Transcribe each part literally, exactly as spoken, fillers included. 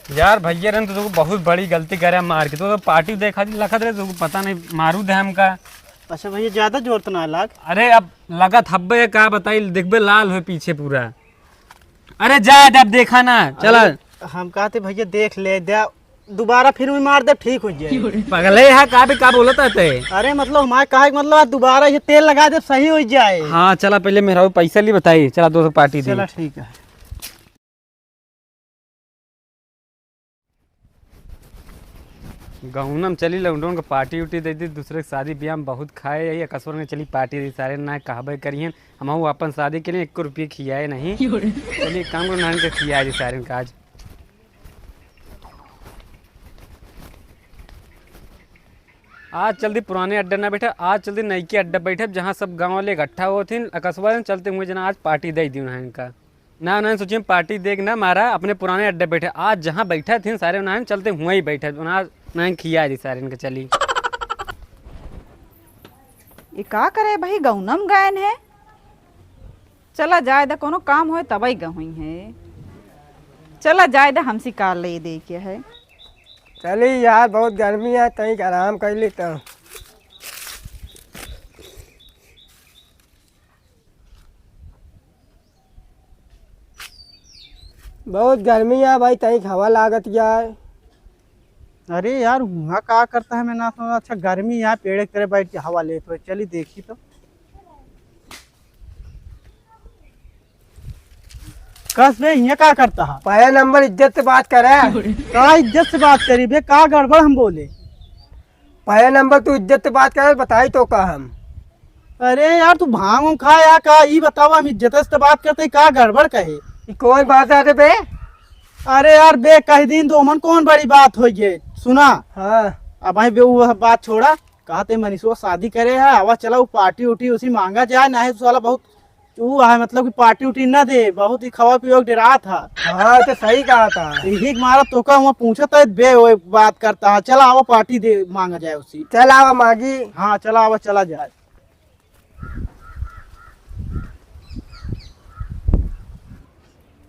यार भैया रहन तो तू बहुत बड़ी गलती करे मार के, तो, तो पार्टी देखा दी लखत रहे, तू पता नहीं मारू दे हमका। अच्छा भैया, ज्यादा जोर तो ना लाग। अरे अब लगत हब्बे का बताई, देखबे लाल हो पीछे पूरा। अरे जा, अब देखा ना, चला। अरे, हम कहते भैया देख ले दे, दोबारा फिर भी मार दे, ठीक हो जाए। पगले है का भी का बोलत है ते? अरे मतलब हमारे कहा कि मतलब आज दोबारा ये तेल लगा दे, सही हो जाए। हाँ चला, पहले मेरा पैसा ली बताई, चला दोस्त पार्टी दी। चला ठीक है। गहुनम चली लौंडोन के पार्टी उटी दे दी, दूसरे के शादी ब्याह में बहुत खाए यही अकसर में चली पार्टी दी, सारे ना कहबे करिहन, हम अपन शादी के लिए एक रुपये खियाए नहीं। चलिए काम करो, नान के खियाए दी सारे का आज। आज चल दी पुराने अड्डा ना बैठे, आज चल दी नई के अड्डा बैठे, जहाँ सब गाँव वाले इकट्ठा होथिन, अकसवा चलते हुए जना आज पार्टी दे दी उन्हें इनका। ना, ना, सोचिए पार्टी देख ना मारा, अपने पुराने अड्डे बैठे। आज जहाँ बैठे थे सारे उन्हें चलते हुए ही बैठे, उन्हें, उन्हें खिया दी सारे इनके चली। ये का करे भाई, गौनम गायन है? चला जाए दा, कोनो काम होए तबई गहुई है। चला जाए दा, हमसे का ले दे के है। चली यार, बहुत गर्मी है, तई आराम कर ली तो। बहुत गर्मी है भाई, तनिक हवा लागत जाए। अरे यार, हुआ का करता है, मैं ना समझ। अच्छा, गर्मी है, पेड़ के तले बैठ के हवा लेत हो। चली देखी तो। कस बे, हियाँ का करता है? पहला नंबर इज्जत से बात करे। का इज्जत से बात करी बे, का गड़बड़ हम बोले? पहला नंबर तू इज्जत से बात करे, बताई तो का हम। अरे यार, तू भांग उंग खा या का? ई बतावा, हम इज्जत से बात करते, का गड़बड़ कहे? ई कौन बात है रे बे? अरे यार बे, कह दिन तो मन कौन बड़ी बात हो गई? सुना। हाँ। अब भाई बे, वो बात छोड़ा, कहा ते मनीषवा शादी करे है, आवा चला वो पार्टी उटी उसी मांगा जाए, ना है तो साला बहुत तू है, मतलब कि पार्टी उटी ना दे, बहुत ही खावा पियो के डेरात है। हाँ, तो सही कहा था। यही के मारा तो का हुआ पूछत है, बे वो बात करता है, चला आवा पार्टी दे, मांगा जाए उसी। चल आवा मांगी। हाँ, चला आवा, चला जाए।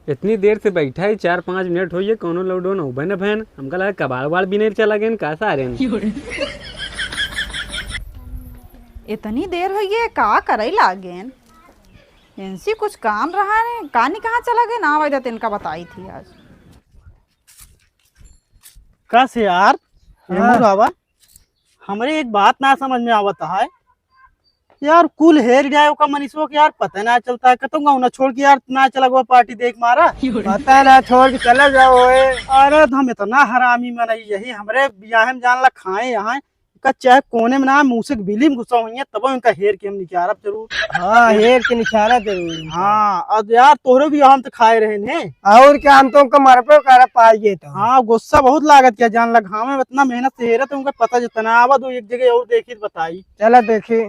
इतनी देर से बैठा है, चार पाँच मिनट होइए, कौनो लौडो न उबे न भैन। हमका लगा कबाड़ वाड़ भी नहीं चला गए, का सारे न? इतनी देर होइए, का करे लागेन? इनसे कुछ काम रहा है, कानी कहाँ चला गए ना, वजह इनका बताई थी आज। कस यार, हाँ। हेमू बाबा, हमरे एक बात ना समझ में आवत है यार, कुल हेर जाए ओका मनीषो के यार, पता ना चलता है, कतौ गाँव ना छोड़ के यार ना चला गवा पार्टी देख मारा। पता ना छोड़ के चला जाओ ओए। अरे तो हम इतना हरामी मनई, यही हमरे बियाह में जान ला खाए यहाँ, का चाहे कोने में ना मुँह से बिल्ली में घुसा हुई है, तब उनका हेर के हम निकालब जरूर। हाँ, हेर के निकाला जरूर। हाँ, अब यार तोहरे बियाह में तो खाए रहे ने। और क्या, हम तो उनका मरबे करा पाइए तो। हाँ, गुस्सा बहुत लागत क्या जान लग, हाँ, मैं इतना मेहनत से हेरत हूँ, उनका पता जितना आवा दो एक जगह और देखी तो बताई। चला देखी।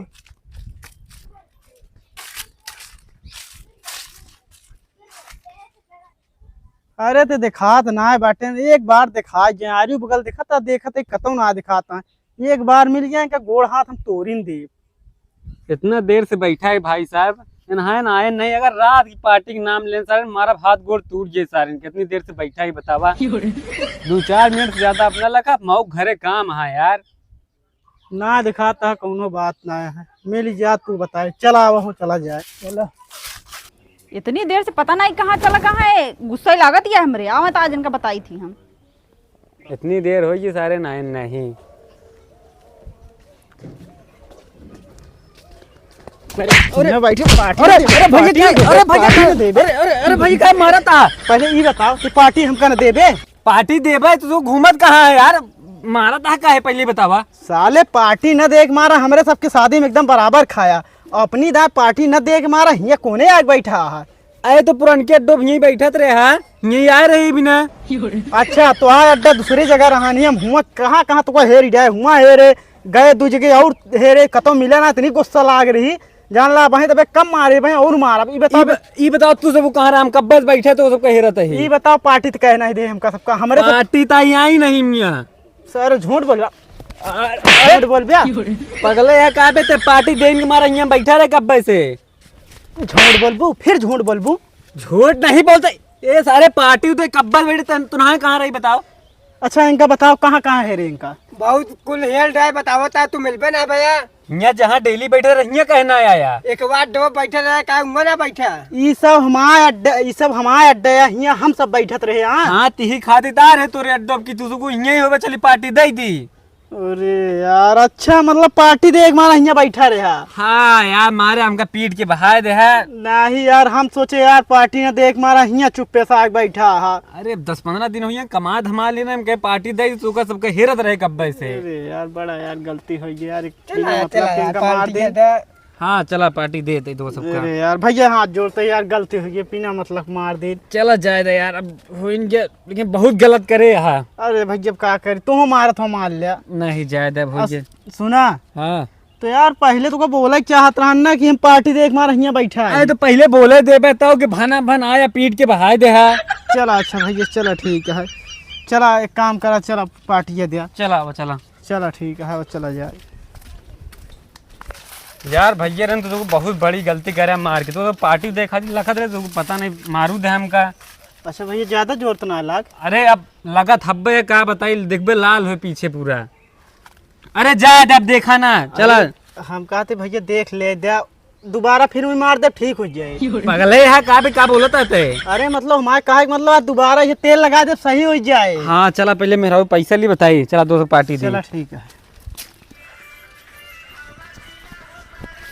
अरे ते देखात ना बाटे, एक बार देखा जाए, आजू बगल देखत, देखत एक कतौ ना दिखाता है। एक बार मिल जाए, इनका गोड़ हाथ हम तोड़िन देब। इतना देर से बैठा है भाई साहब, इन्हायन आयन नहीं, अगर रात की पार्टी के नाम लेन सारे मारब, हाथ गोड़ टूट जाए सारे। कितनी देर से बैठा है बतावा। दो चार मिनट से ज्यादा अपना लगा, मऊ घरे काम है यार। ना दिखाता है, कौनो बात ना है, मिल जा तू बताए, चला आवा हो, चला जाए। चला। इतनी देर से पता नहीं कहाँ चला गया है, गुस्सा ही लागत है हमरे। आवे तो आज इनका बताई थी हम। इतनी देर होई कि सारे नाइन नहीं। अरे, अरे, बैठे, पार्टी अरे, दे, अरे, भैया, पार्टी दे, अरे, भैया, पार्टी दे। अरे, अरे, अरे, भैया, का मारा था? पहले ई बताओ कि पार्टी हमका न देबे? पार्टी देबे तो तू घूमत कहाँ है यार? मारा था का है, पहले बतावा। साले, पार्टी न देख मारा, हमरे सबके शादी में एकदम बराबर खाया। अपनी दा पार्टी न देख मारा, हियाँ कोने आके बैठा है? अरे तो पुरनके अड्डो भी यहीं बैठत रहे हा, यहीं आए रहे बिना। अच्छा, तो आ अड्डा दूसरी जगह रहा नहीं, हम हुआ कहाँ कहाँ तो हेर जाए, हुआ हेरे गए, दू जगह और हेरे, कतौ मिला ना, इतनी गुस्सा लाग रही। जान ला, बहे तबे कम मारे, बहे और मारा। ई बताओ, ई ब-, ई बताओ, तू सब कहाँ रहा, हम कब्बे से बैठे तो सबका हेरत है। ई बताओ, पार्टी तो कहना ही दे हमका सबका, हमरे तो पार्टी तो आई, आई नहीं मियाँ। सर, झूठ बोल बा। अरे, झूठ बोल बा। पगले है, का बे, ते पार्टी देन के मारा यहाँ बैठा रहे कब्बे से। झूठ बोलबू, फिर झूठ बोलबू। झूठ नहीं बोलते। ए सारे, पार्टी तो कब्बल बैठे, तन-, तुन्हां कहाँ रही बताओ? अच्छा, इनका बताओ, कहाँ कहाँ है रे इनका? बहुत कुल हेल रहा है, बताओ ता, तू मिलबे ना भैया। हियाँ जहाँ डेली बैठे रहे, हियाँ कहे ना आया? एक बार दो बैठे रहे, का हुआ ना बैठा? ई सब हमार अड्डा, ई सब हमार अड्डा है, हियाँ हम सब बैठत रहे, हाँ। हाँ, तिही खातिरदार है तोरे अड्डो की, तू सबको हियाँ ही होबे, चली पार्टी दे दी। अरे यार, अच्छा, मतलब पार्टी देख मारा हियाँ बैठा रहा। हाँ यार, मारे हमका पीट के बहाय दे है। नहीं यार, हम सोचे यार पार्टी ना देख मारा हियाँ चुप्पे से आके बैठा हा। अरे, दस पन्द्रह दिन हुई है, कमा धमा लेना, हम कहे पार्टी दे, तू का सबके हेरत रहे कब्बे से। अरे यार, बड़ा यार गलती हो गई यार, एक चला, बिना मतलब चला के यार, इनका मार पार्टी दे। दे। हाँ, चला पार्टी दे दे दो सबका। अरे यार, भैया हाथ जोड़ते यार, गलती हो गई, बिना मतलब मार दे। चला जाए दे यार, अब होइन गया, लेकिन बहुत गलत करे हा। अरे भैया, अब का करी, तू मारत हो, मार लिया। नहीं, जाए दे, अब हो अब गया। सुना? हाँ। तो यार, पहले तो को बोले चाहत रहन ना कि हम पार्टी देख मार हियाँ बैठा है। अरे, तो पहले बोले देबे तो कि भना भन आया पीट के बहाय दे हा। चला, अच्छा भैया, चला, ठीक है, चला, एक काम करा, चला, पार्टी दे। चला, वो चला। चला, ठीक है, वो चला जाए। यार, भैया रे, तू तो बहुत बड़ी गलती करे मार के। तू तो पार्टी देखा लखत रहे, तू पता नहीं मारू दे हमका। अच्छा भैया, ज्यादा जोर तो ना लाग। अरे, अब लगत हब्बे है, का बताई, देखबे लाल हो पीछे पूरा। अरे जा, अब देखा ना, चला। अरे, हम कहते भैया देख ले दे, दोबारा फिर भी मार दे, ठीक हो जाए। पगले है का, भी का बोलत है ते? अरे मतलब हमारे कहे के मतलब आज दोबारा ये तेल लगा दे, सही हो जाए। हाँ, चला पहले मेहरारू पैसा ली बताई, चला दो सौ पार्टी दी। चला ठीक है।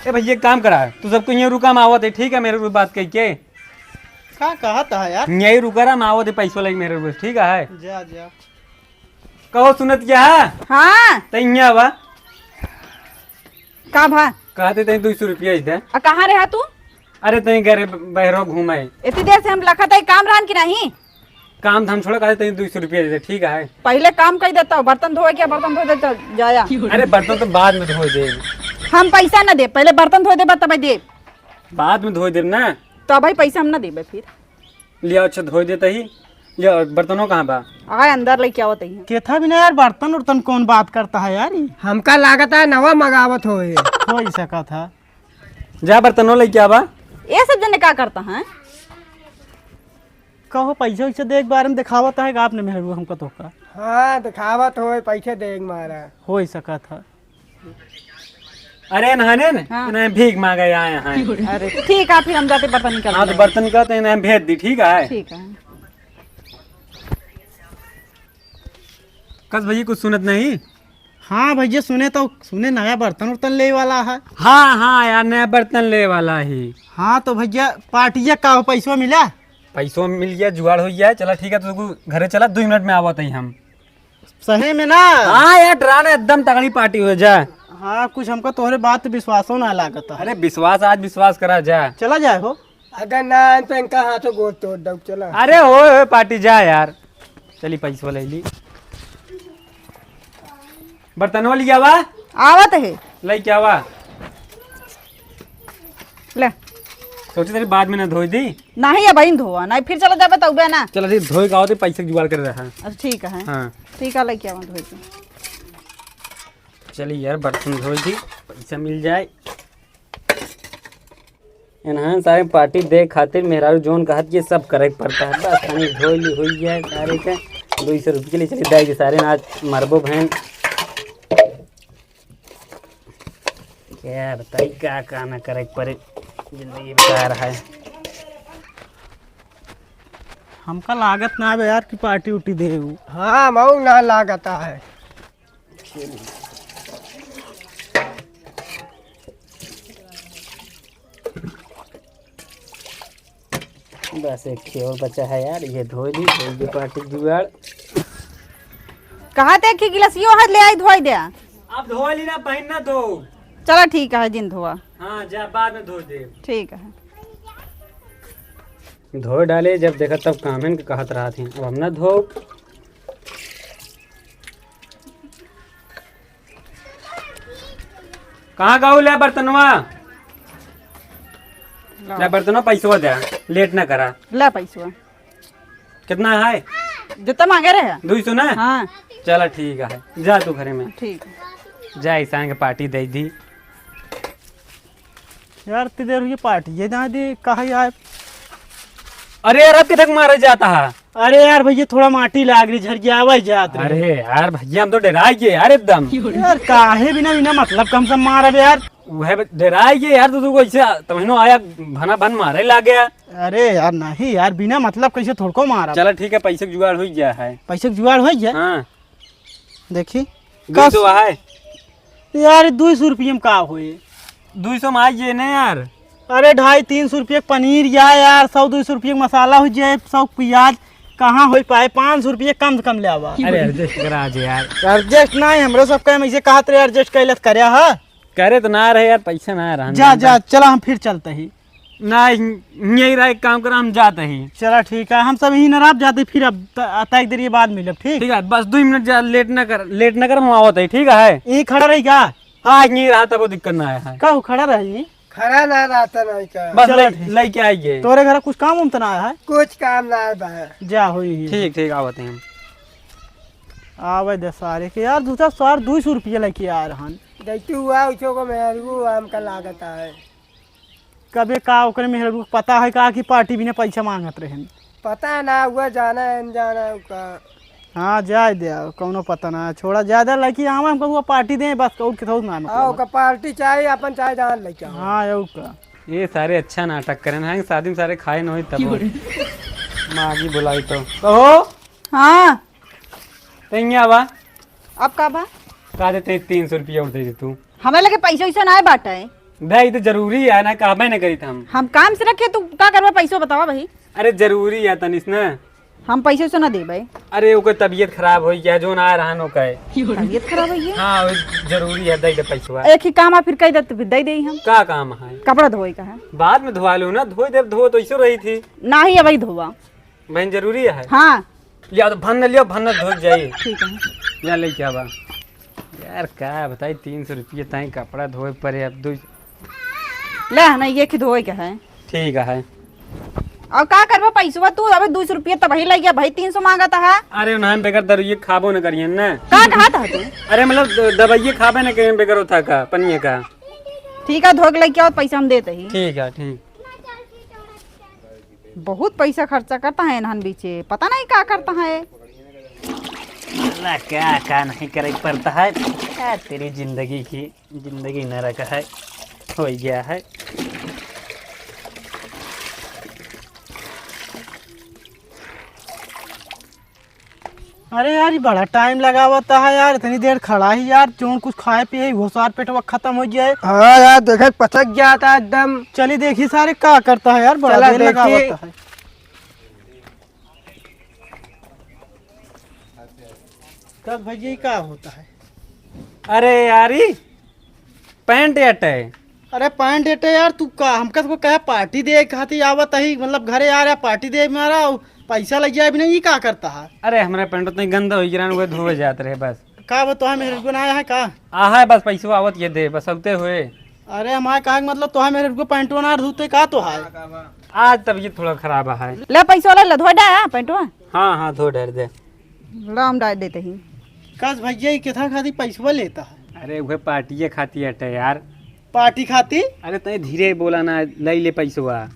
ए भैया, एक काम करा, तू सबको यहीं रुका, हम आवत है, ठीक है? मेरे को बात कही के। का कहत है यार? यहीं रुका रहा, हम आवत है, पैसों लगी मेरे को, ठीक है? जा, जा। कहो सुनत क्या है? हाँ। तै यहाँ बा। का भा? कहते तै दो सौ रुपया ही दे। आ कहाँ रहा तू? अरे तै घरे ब-, बहरो घूमे। इतनी देर से हम लखत है, काम रहन की नहीं? काम धाम छोड़ा, कहते तै दो सौ रुपया दे दे, ठीक है? पहले काम कर देता हूँ, बर्तन धोए क्या, बर्तन धो देता, जाया। अरे बर्तन तो बाद में धो दे। हम पैसा ना दे, पहले बर्तन धो देबा तब दे। बाद में धो दे ना। तो भाई पैसा हम ना देबे फिर। लिया, अच्छा, धोई देता ही। लिया, बर्तनों कहाँ बा? आए, अंदर लेके आवत ही। केथा भी ना यार, बर्तन उर्तन कौन बात करता है यार, ई? हमका लागत है नवा मंगावत होए। हो ही सका था। जा, बर्तनों लेके आवा। ये सब जने का करता है? कहो, पैसा वैसा दे के बारे में दिखावत है आपने मेहरू हमका तो का? हाँ, दिखावत होए, पैसे दे के मारा। हो ही सका था। अरे नहाने न, हाँ। इन्हें भीख मांगे आए हैं। अरे ठीक है, फिर हम जाते बर्तन निकाल हाँ, तो लेंगे। बर्तन निकालते हैं, इन्हें भेज दी, ठीक है? ठीक है। कस भैया कुछ सुनत नहीं? हाँ भैया, सुने तो सुने, नया बर्तन उर्तन ले वाला है। हाँ, हाँ यार, नया बर्तन ले वाला ही। हाँ तो भैया, पार्टिया का हो, पैसवा मिला? पैसवा मिल गया, जुगाड़ हो गया है। चला ठीक है, तो तू घरे चला, दो मिनट में आवत ही हम। सही में ना? हाँ यार, डरा ना, एकदम तगड़ी पार्टी हो जा। हाँ, कुछ हमका तोहरे बात पे विश्वासो ना लागत है। अरे विश्वास, आज विश्वास करा जा। चला जाए हो। अगर ना आए तो इनका हाथों गोड़ तोड़ दो, चला। अरे होए, होए, पार्टी जा यार। चली, पैसवा ले ली। बर्तनवा लिया वा? आवत है। ले क्या वा? ले। सोची तेरी बाद में ना धोई दी। नहीं, अब इन धोआ, नहीं फिर चला जाबे तौबे ना। चला जी, धोई का होते, पैसे की जुगाड़ कर रहा है। अच्छा, ठीक है। हाँ। ठीक है, लेके आवा धोई के। चलिए यार, बर्तन धोई दी, पैसा मिल जाए। इन्हान सारे पार्टी दे खातिर मेहरारू जोन कहत ये सब करे के पड़ता है। बस तनी धोई ली हुई है सारे के दो सौ रुपये के लिए। चली दाई के सारे आज मरबो बहन। क्या बताई, का का ना करे के पड़े, जिंदगी बेकार है। हमका लागत ना बे यार कि पार्टी उटी दे उ। हाँ, मऊ ना लागत है। बस एक ठे और बचा है यार, ये धो ली, धो ली पार्टी जुगाड़। कहा थे कि गिलासियो हाथ ले आई, धोई दे। अब धो ली ना, बहन ना धो। चला ठीक है, जिन धोआ। हाँ, जा, बाद में धो दे। ठीक है। धो डाले, जब देखा तब कामेन के कहत रहत हैं, अब हम ना धो। कहाँ गऊ ले बर्तनवा? ला। ले बर्तनवा, पैसवा दे, लेट ना करा। ला पैसवा। कितना है? जितना मांगे रहे। दो सौ ना? हाँ। चला ठीक है, जा तू घरे में। ठीक है। जा, ईशान के पार्टी दे दी। यार, इतनी देर हुई पार्टी, ये ना दी, कहाँ यार? अरे यार, अब किधर मारे जाता है? अरे यार भैया, थोड़ा माटी लाग रही, झरियावा जात रही। अरे यार भैया, हम तो डेराइ गए यार एकदम। यार काहे बिना, बिना मतलब कम से मारब यार। वह डेराइ गए यार, तू, तू कैसे तमहिनो आया, भना भन मारे लाग गया। अरे यार नहीं यार, बिना मतलब कैसे थोड़को मारब। चला ठीक है, पैसे के जुगाड़ हो गया है। पैसे के जुगाड़ हो गया? हाँ। देखी। दो कस- सौ है। यार, दुई सौ रुपये में का होए? दुई सौ में आइए ना यार। अरे, ढाई तीन सौ रुपये के पनीर या यार, सौ दुई सौ रुपये के मसाला हो जाए, सौ प्याज, कहाँ हो पाए? पाँच सौ रुपये कम से कम ले आवा। अरे, adjust करा आज यार। Adjust नहीं, हमरो सब कहे, ऐसे कहत रहे, adjust कैलत करे, हाँ? करे तो ना रहे यार, पैसा ना रहा। जा, जा, चला, हम फिर चलते ही। ना, यहीं रह, एक काम करा, हम जाते ही। चला, ठीक है, हम सब यहीं नराब जाते, फिर अब त-, तय देर ये बाद मिलब, ठीक? ठीक है, बस दुई मिनट जा, लेट ना कर, लेट ना कर, हम आवत ही, ठीक है? यहीं खड़ा रही का? हाँ, यहीं रहा, तब वो दिक्कत ना आया है। का हो, खड़ा रही? खड़ा ना रहता नहीं का? बस चला, ले, ठीक। लेके आइए। तोरे घर कुछ काम उम तो ना आया है? कुछ काम ना आया बा। जा, होई ही। ठीक, ठीक, आवत ही हम। आवे दे सारे के यार, दूसरा सार दुई सौ रुपया लेके आ रहन। देखती हुआ, उसको को मेहरू आम का लागत है। कबे का ओकरे मेहरबू के पता है का कि पार्टी बिना पैसा मांगत रहेन? पता ना, हुआ जाना है, अनजाना है का। हाँ, जाए दे, कौनो पता ना, छोड़ा, जाए दे, लड़की आवा, हमको हुआ पार्टी दे, बस, और किसी ना मतलब। ओका पार्टी चाहे, अपन चाहे जान लेके आओ। हाँ, यू का। ये सारे अच्छा नाटक करेन हैं, शादी में सारे खाए नहीं तब। माँ की बुलाई तो। कहो। हाँ। तैया बा। अब का बा? का देते तीन सौ रुपया और दे दे तू। हमारे लगे पैसा वैसा ना बाटे। भाई, तो जरूरी है ना, कहबे ना करी हम। हम काम से रखे, तू का करबा पैसा बतावा भाई। अरे, जरूरी है तनिस ना। हम पैसा वैसा ना देबे। अरे, ओकर तबीयत खराब हो गया, जो ना आ रहा नो कहे। तबीयत खराब हो गया? हाँ, वो जरूरी है, दे दे पैसा। एक ही काम है, फिर कह दे, तो फिर दे दे हम। का काम है? कपड़ा धोए का है। बाद में धोआ लो ना, धोए दे, धो तो ऐसे रही थी। ना ही अबही धोवा। बहन, जरूरी है? हाँ। या तो भन्न लियो, भन्न धो जाई। ठीक है। या ले क्या बा? यार, का बताई, तीन सौ रुपये ताई कपड़ा धोए पड़े, अब दो। ले ना, ये की धोए के है। ठीक है। और का करबा पैसवा तू? अबे दो सौ रुपये तबही लग गया भाई, तीन सौ मांगत है। अरे, उन्हें बेगर दरुइये खाबो न करिए ना। का कहा था तू? अरे, मतलब, द-, दवाइये खाबे न करिए बेगर होता का, पनिये का। ठीक है, धो के लेके आओ, पैसा हम देते ही। ठीक है, ठीक। बहुत पैसा खर्चा करता है इन्हन बीचे, पता नहीं का करता है। अल्लाह, क्या क्या नहीं करे पड़ता है। क्या तेरी जिंदगी की, जिंदगी नरक है, हो गया है। अरे यार, ये बड़ा टाइम लगावत है यार, इतनी देर खड़ा ही यार, जो कुछ खाए पिए वो सार पेटवा खत्म हो जाए। हाँ यार, देखे पचक गया था एकदम। चली देखी सारे का करता है यार, बड़ा चला देर देखी। लगावत है। कब भैया, ये का होता है? अरे यार, ई पैंट अटे। अरे पैंट अटे यार, तू का हमका सबको कहे पार्टी दे खातिर आवत ही, मतलब घरे आ रहा पार्टी दे मारा, और पैसा लग जाए भी नहीं, ये का करता है? अरे हमारे पैंट तो गंदा हो गया, वो धोवे जात रहे बस। का वो तोहार मेहररुआ ना आया है का? आ है बस, पैसवा आवत ये दे, बस अबते हुए। अरे हमारे कहा के मतलब तोहार मेहररुआ पैंटवा ना धोते का तोहार? आज तबीयत थोड़ा खराब है। ले पैसवा ले, ले धो डाल पैंटवा। हाँ, हाँ, धो डाल दे। ला हम डाल देते ही। कस भैया, ये कितना खातिर पैसवा लेता है? अरे वह पार्टिये खातिर अटे यार। पार्टी खातिर? अरे तय धीरे बोला ना, ले ले पैसवा।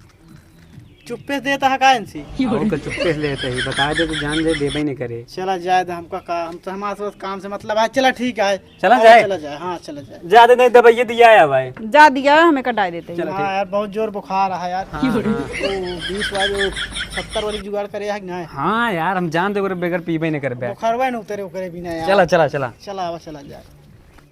चुप्पे से देता है का इनसे? हाँ, ओकर चुप्पे से लेते ही, बता दे तो जान दे, देबे नहीं करे। चला जाए दे, हमका का, हम तो हमारे साथ काम से मतलब है। चला ठीक है। चला और जाए? चला जाए, हाँ, चला जाए। ज्यादा नहीं दवाइये दिया है भाई। जा दिया है, हमें कटाई देते ही। चला हाँ ठीक। यार, बहुत जोर बुखार है यार। हाँ, हाँ। तो बीस वाले, सत्तर वाली जुगाड़ करे है कि नहीं? हाँ यार, हम जान दे, ओकरे बगैर पीबे नहीं करबे। बुखारवा न उतरे ओकरे बिना यार। चला, चला, चला। चला, आवा, चला जाए।